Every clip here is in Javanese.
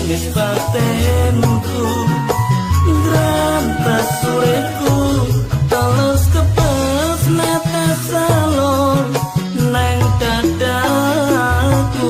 Nangis batinku ngrantes uripku, terus kepes netes salur neng dadaku.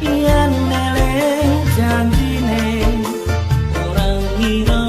Yen eling janjine ora ngira.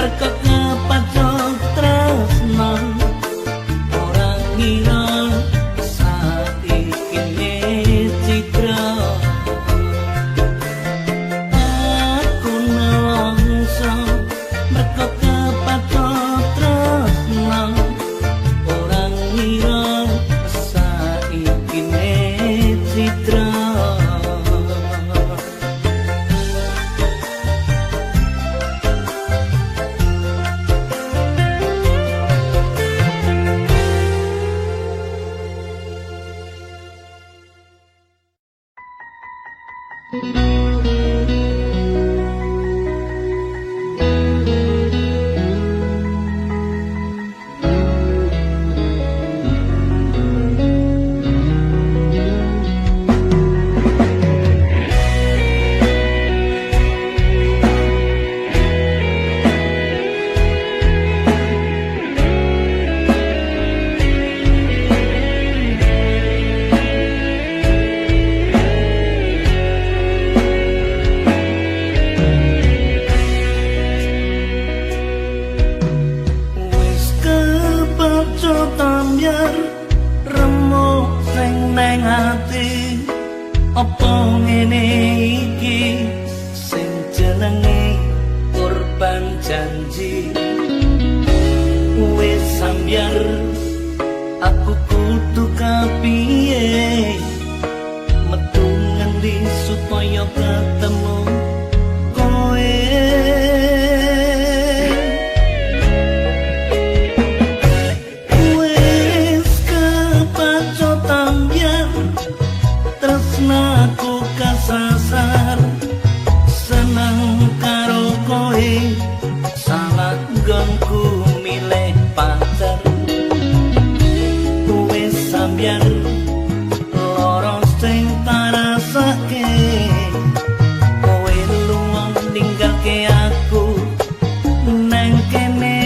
merko kepacut tresno ora ngira saiki citra. Aku nelongso merko kepacut tresno ora ngira saiki citra. Apa ngene iki sing jenenge korban janji? Wis sambyar aku kudu kapiye, metu ngendi supaya ketemu kowe. Wis kepacut ambyar tresnaku kasasar, seneng karo kowe salah nggonku milih pacar. Wis sambyar lara sing tarasake, kowe lunga ninggalke aku nang kene.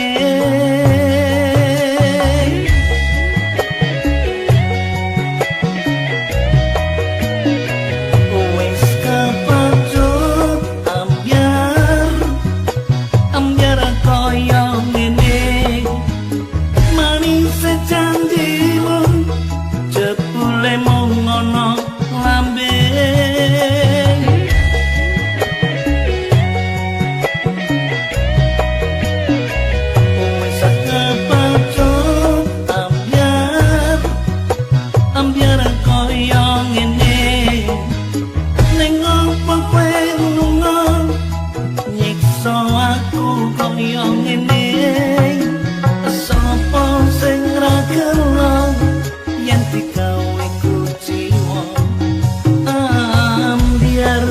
Wis kepacut ambyar, ambyar kaya ngene, manis janjimu jebule mung ana lambe. Wis kepacut ambyar, ambyar kaya ngene, ning opo kowe lunga nyiksa aku kaya ngene? Sapa sing ra gelo yen digawe kuciwa ambyar?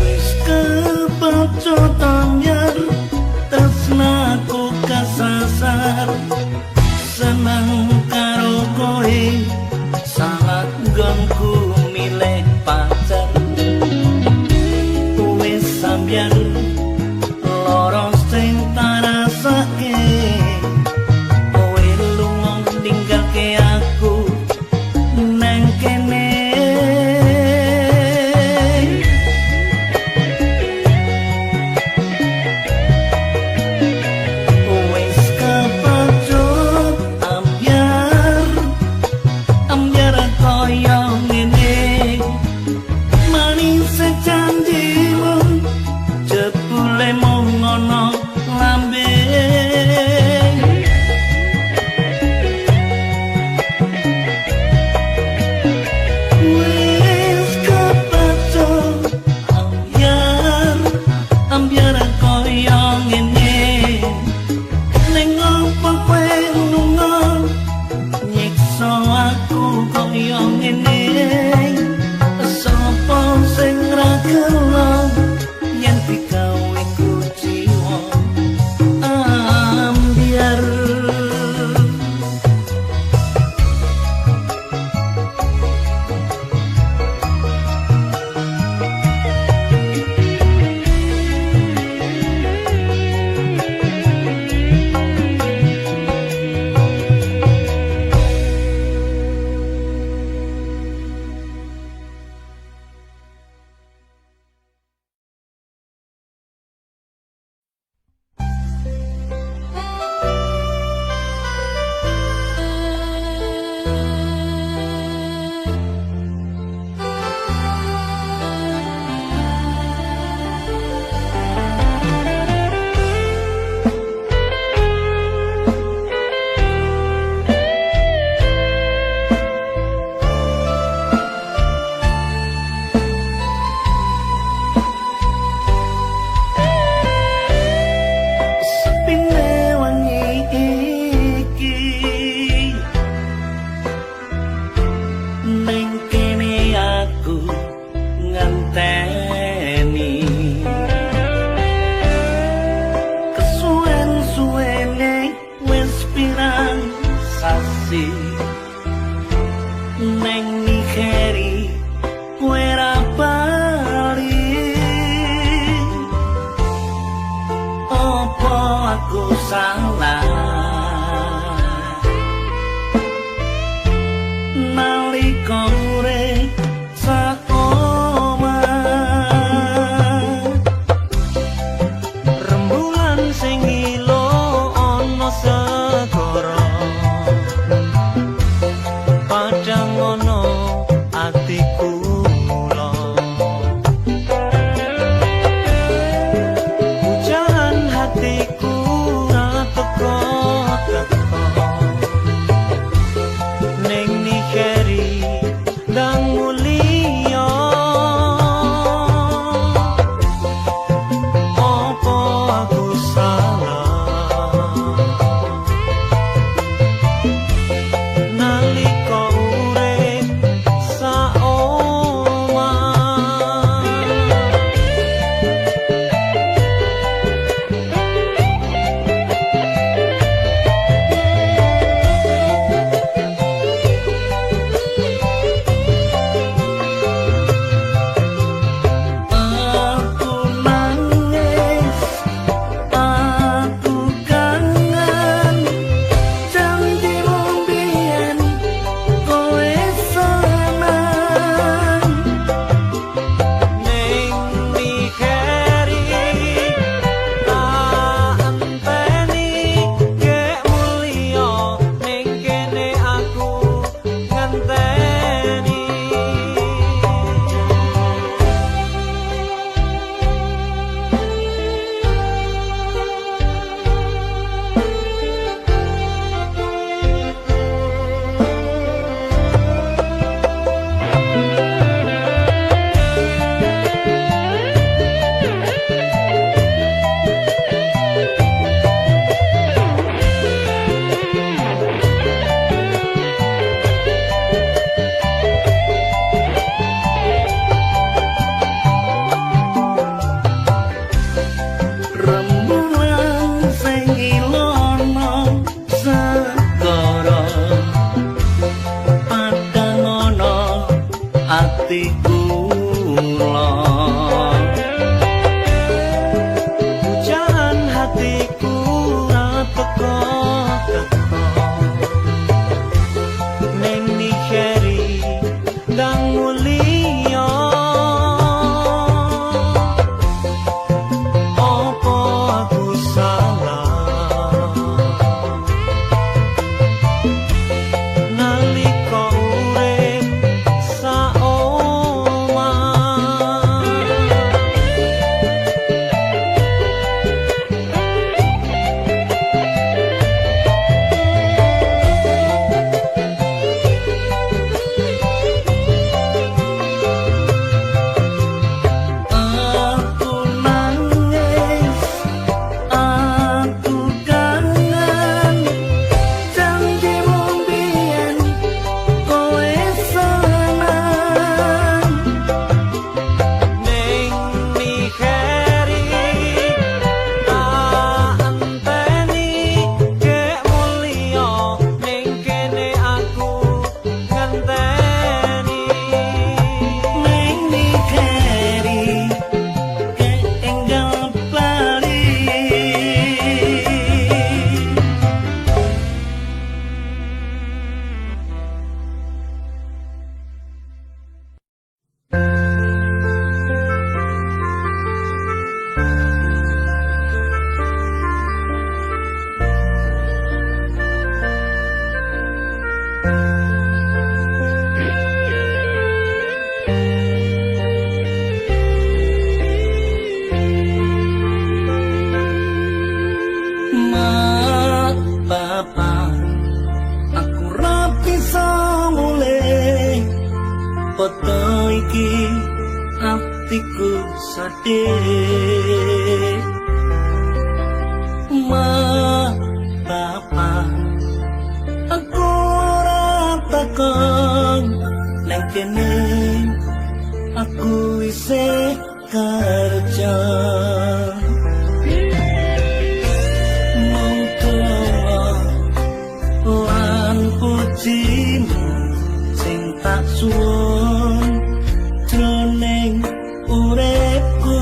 Wis kepacut ambyar tresnaku kasasar, seneng karo kowe salah nggonku milih pacar. Wis sambyar lara sing tarasake, kowe lunga ninggalke aku nang kene. Wis kepacut ambyar, ambyar kaya ngene, manis janjimu jebule mung ana lambe. Wis kepacut ambyar, ambyar kaya ngene, ning opo kowe lunga nyiksa aku kaya ngene? Sapa sing ra gelo yen digawe kuciwa? Apa aku salah nalika urip sak omah? Rembulan sing ngilo ana segara, padhang ana atiku mula. Hujan hatiku ra teko teko, ning nikeri ndang mulia. Apa aku salah nalika urip sak omah? Aku nangis, aku kangen janjimu biyen kowe seneng. Ning nikeri tak enteni gek mulya, ning kene aku ngenteni. Rembulan sing ilono segara, padhang ana atiku kula. Hujan hatiku ra teko teko, ning nikeri ndang mulya. Apa aku salah nalika urip sak omah? Aku nangis, aku kangen janjimu biyen kowe seneng. Ning nikeri tak enteni gek mulya, ning kene aku ngenteni. Ning nikeri keenggal bali. Mak, bapak, aku ra bisa mulih. Foto iki atiku sedih. Mak, bapak, aku ora takon nang kene aku isih kerja. Mung donga lan pujimu sing tak suwun jroning uripku.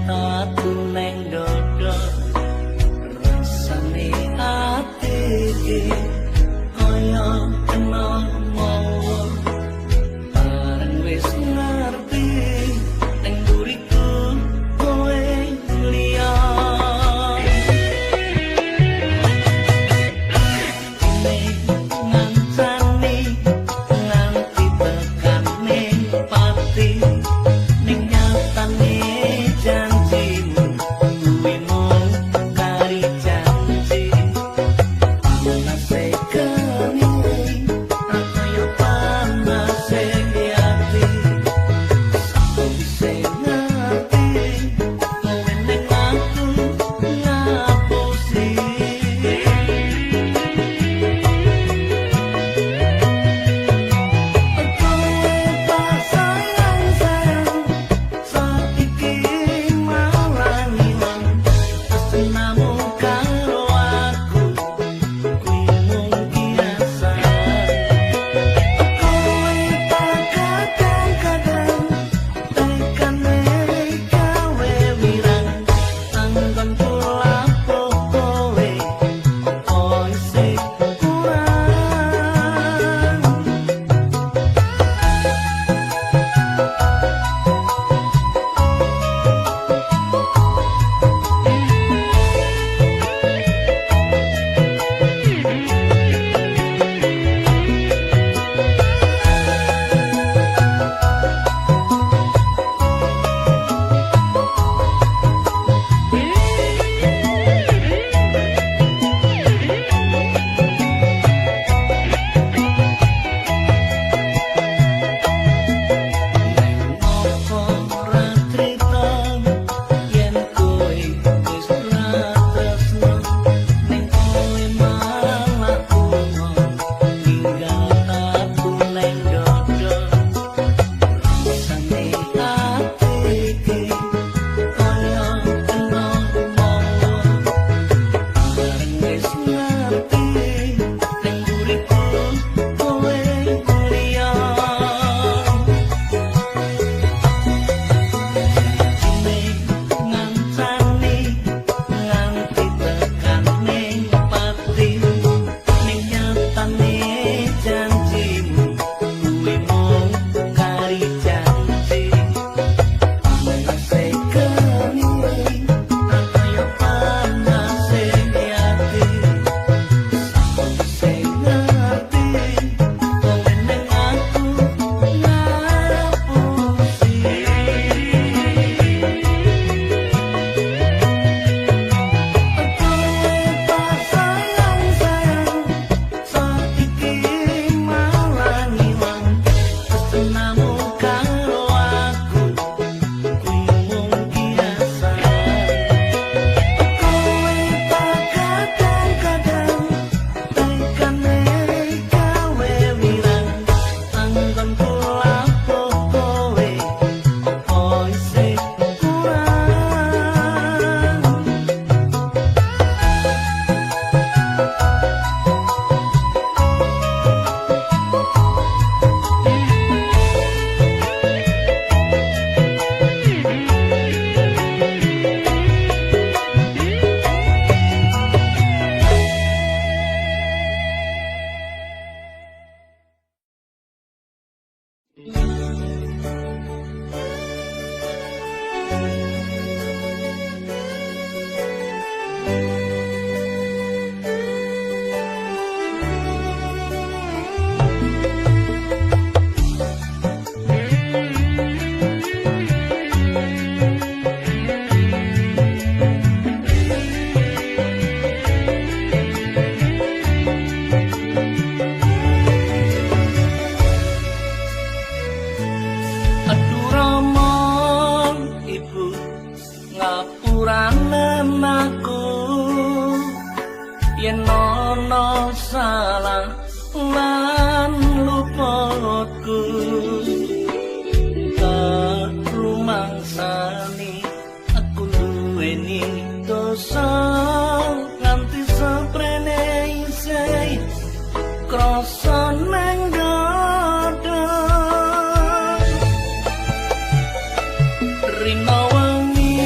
tatu neng dodo. Rasane ati iki kaya kena mawa, bareng wis ngerti neng mburiku kowe liya. Ngancani nganti tekane pati, ning nyatane janjimu kuwi mung kari janji. Panase geni ra kaya panase ati, sawise ngerti kowe ning aku ngapusi. Kowe tak sayang sayang, saiki malah ngilang tresnamu karo aku kuwi mung kiasan. Kowe tak kadang-kadang tekane gawe wirang, anggonku lapo kowe apa isih kurang. Neng opo ora trita yen kowe wis ora tresno, ning kowe malah lunga ninggal aku neng dodo. Rasane ati iki kaya kena mawa, bareng wis ngerti ning mburiku kowe liya. Ngancani nganti tekane pati, ning nyatane janjimu kuwi mung kari janji. Panase geni ra kaya panase ati, sawise ngerti kowe ning aku ngapusi. Kowe tak sayang sayang, saiki malah ngilang tresnamu karo aku kuwi mung kiasan. Kowe tak kadang-kadang tekane gawe wirang, anggonku lapo kowe apa isih kurang. Aduh Rama ibu ngapurane aku yen ana salah lan luputku, tak rumangsani aku duweni dosa nganti seprene isih krasa nang dada. Rina wengi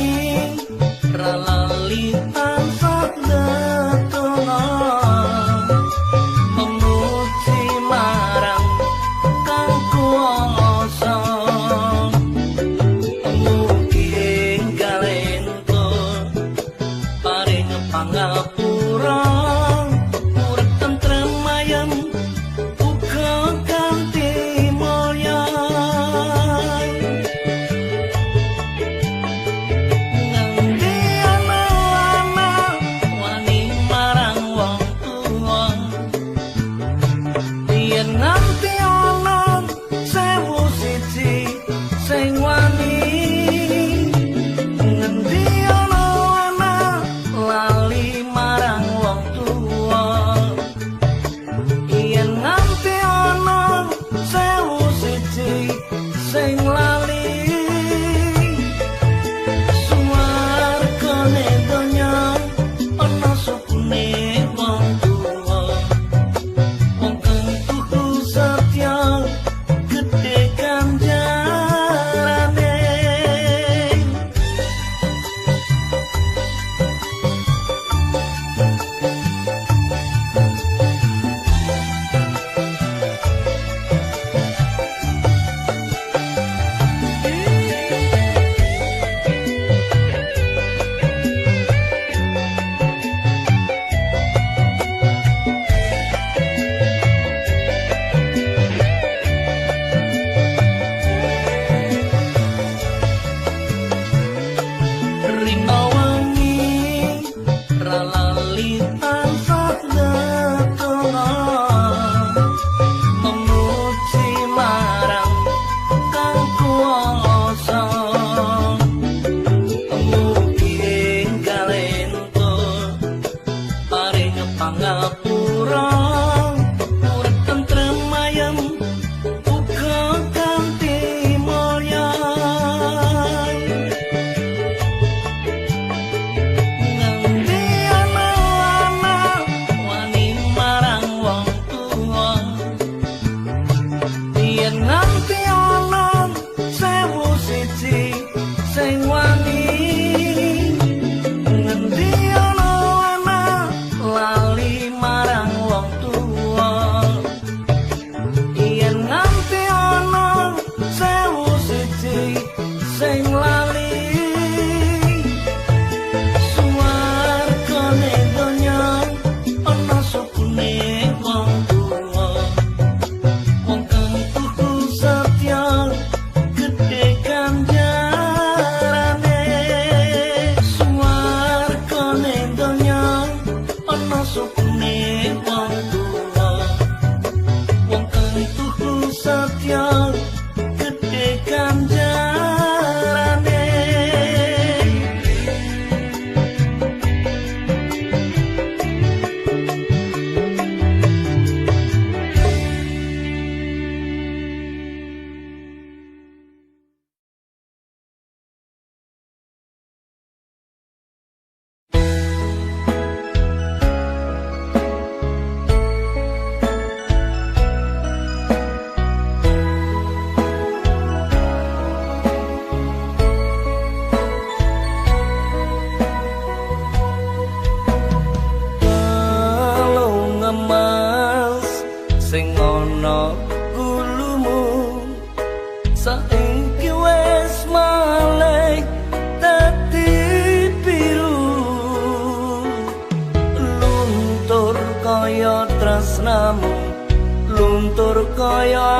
Hancur kaya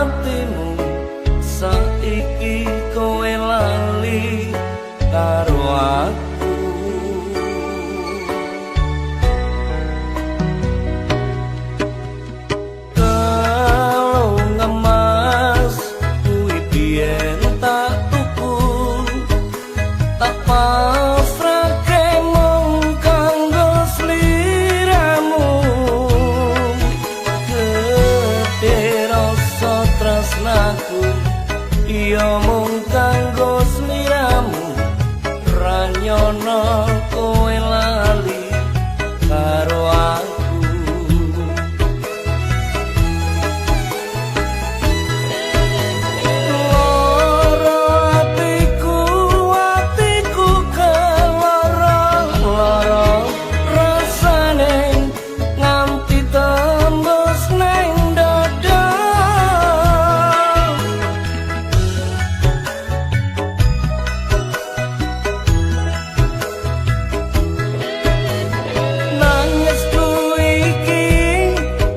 atimu, saiki kowe lali karo aku. Kalung emas kuwi biyen tak tuku, tak pasrahke mung kanggo sliramu. Gedhe rasa tresnaku iya mung kanggo sliramu, ra nyono kowe lali karo aku. Loro atiku, atiku keloro loro rasane nganti tembus neng dada. Nangisku iki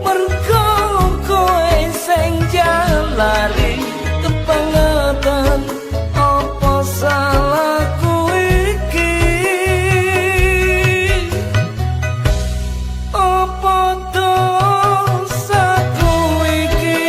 mergo kowe sing jalari kebangetan, apa salahku iki? Apa dosaku iki?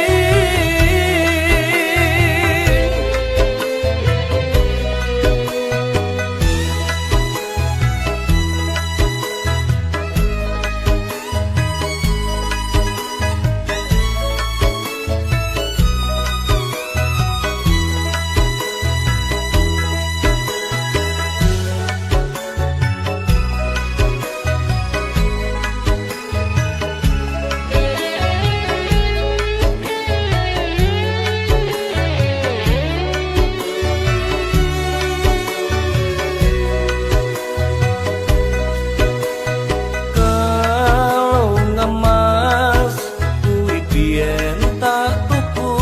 Kalung emas kuwi biyen tak tuku,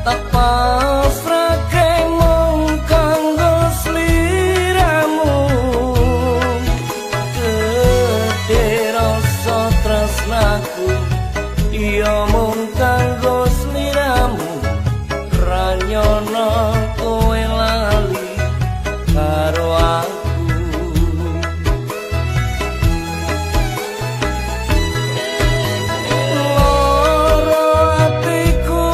tak pasrahke mung kanggo sliramu. Gedhe rasa tresnaku iya mung kanggo sliramu, ra nyono kowe lali karo aku. Loro atiku,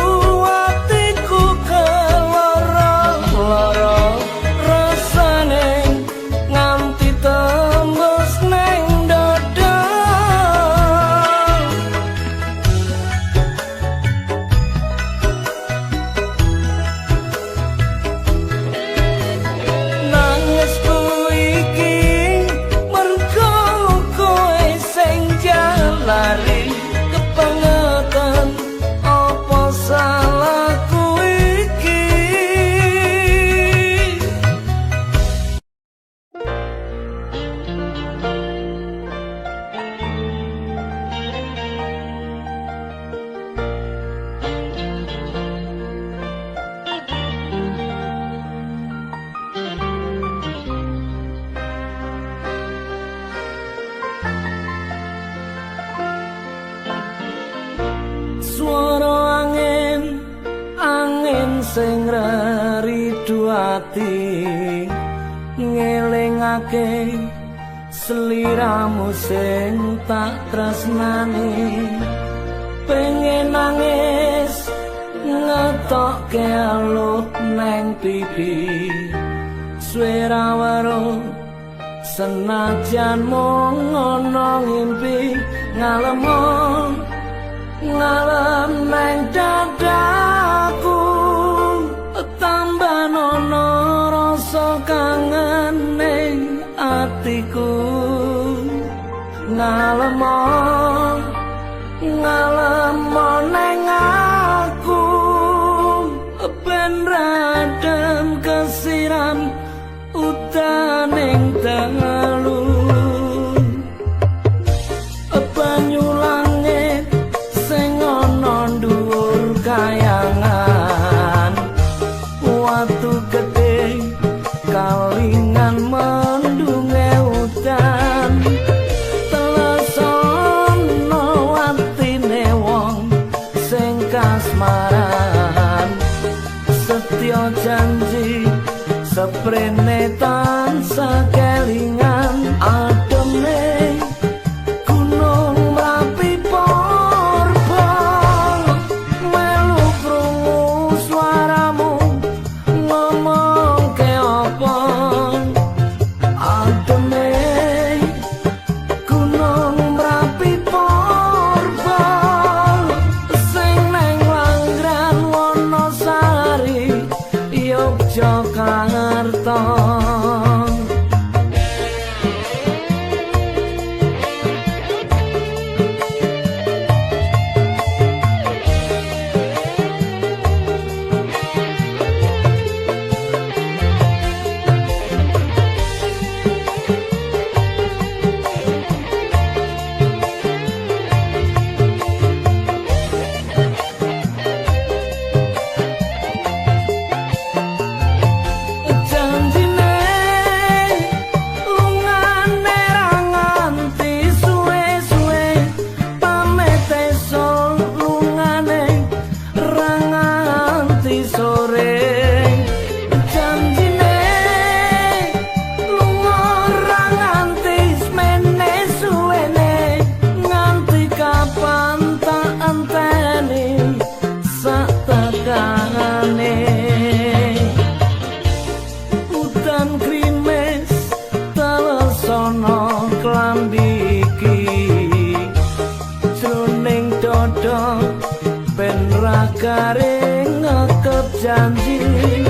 atiku keloro loro rasane nganti tembus neng dada. Nangisku iki mergo kowe sing jalari kebangetan, apa salahku iki? Swara angin, angin sing reridu ati, ngelingake sliramu sing tak tresnani. Pengen nangis ngetokke aluh neng pipi, suwe ra weruh senajan mung ana ngimpi. Ngalemo ngalem neng dadaku, tambah nono rasa kangen ning atiku. Ngalemo ngalemo neng aku, ben radem kesiram udaning dalu. Banyu langit sing ana dhuwur kayangan, watu gedhe kalingan mendunge udan. Telesono atine wong Jare ngekep janji.